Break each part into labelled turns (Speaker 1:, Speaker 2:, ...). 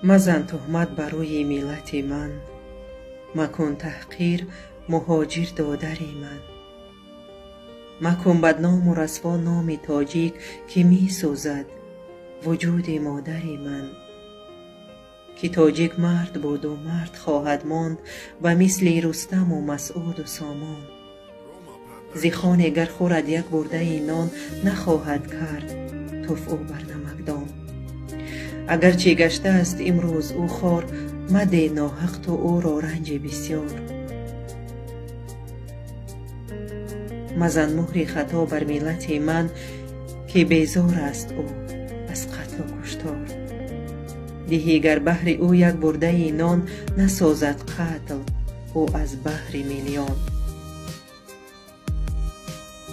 Speaker 1: Мазан туҳмат ба рӯи миллати ман, макун таҳқир муҳоҷир додари ман. Макун бадному расво номи тоҷик, ки месӯзад вуҷуди модари ман. Ки тоҷик мард буду мард хоҳад монд, ба мисли Рустаму Масъуду Сомон. Зи хоне гар хӯрад як бурдаи нон, нахоҳад кард туф ӯ бар намакдон. Агарчи гаштааст имрӯз ӯ хор, маде ноҳақ ту ӯро ранҷи бисёр. Мазан муҳри хато бар миллати ман, ки безор аст ӯ аз қатлу куштор. Диҳӣ гар баҳри ӯ як бурдаи нон, насозад қатл ӯ аз баҳри миллион.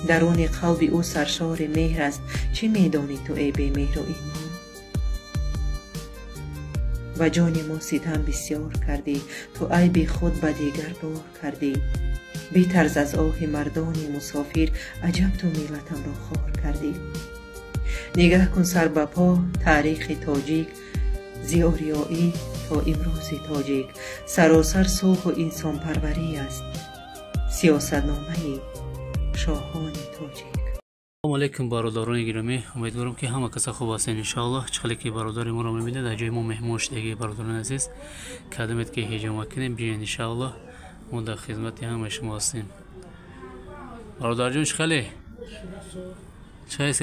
Speaker 1: Даруни қалби ӯ саршори меҳр аст, чӣ медонӣ ту, эй бемеҳру имон? Ба ҷони мо ситам бисёр кардӣ, ту айби худ ба дигар бор кардӣ. Битарз аз оҳи мардони мусофир, аҷаб ту миллатамро хор кардӣ. Нигаҳ кун сар ба по таърихи тоҷик, зи ориёӣ то имрӯзи тоҷик. Саросар сулҳу инсонпарварӣ аст сиёсатномаи шоҳони тоҷик.
Speaker 2: Салому алейкум, бародарони гиромӣ, умедворам, ки ҳама каса хуб ҳастед, иншоаллоҳ. Чӣ хеле ки бародари моро мебинед, дар ҷои мо меҳмон шудагӣ. Бародарони азиз, кадомед ки ҳиҷома кунем, биёед, иншоаллоҳ, мо дар хизмати ҳамаи шумо ҳастем. Бародарҷон, чӣ хеле чӣ ҳис?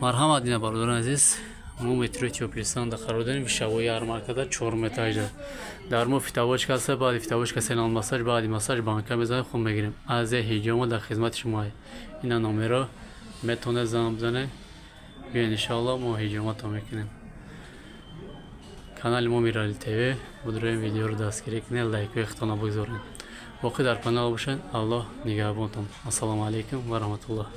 Speaker 2: Марҳамат. Ина, бародарони азиз, мо метрои Тёплый Станда қарор дорем, вещевой ярмаркада, чорум этажда. Дар мо фитовочка аста, баъди фитовочка селан массаж, баъди массаж банка мезанем, хун мегирем. Азия ҳиҷома дар хизмати шумо. Ина номеро, метавонед занг бизанед, биёед, иншоалло, мо ҳиҷомато мекунем. Канали мо Мирали ТВ будроем, видеоро дастгирӣ кунед, лайкҳои худтона бигзоред, боқӣ дар паноҳ бошед, Аллоҳ нигаҳбонтон. Ассалому алайкум ва раҳматуллоҳ.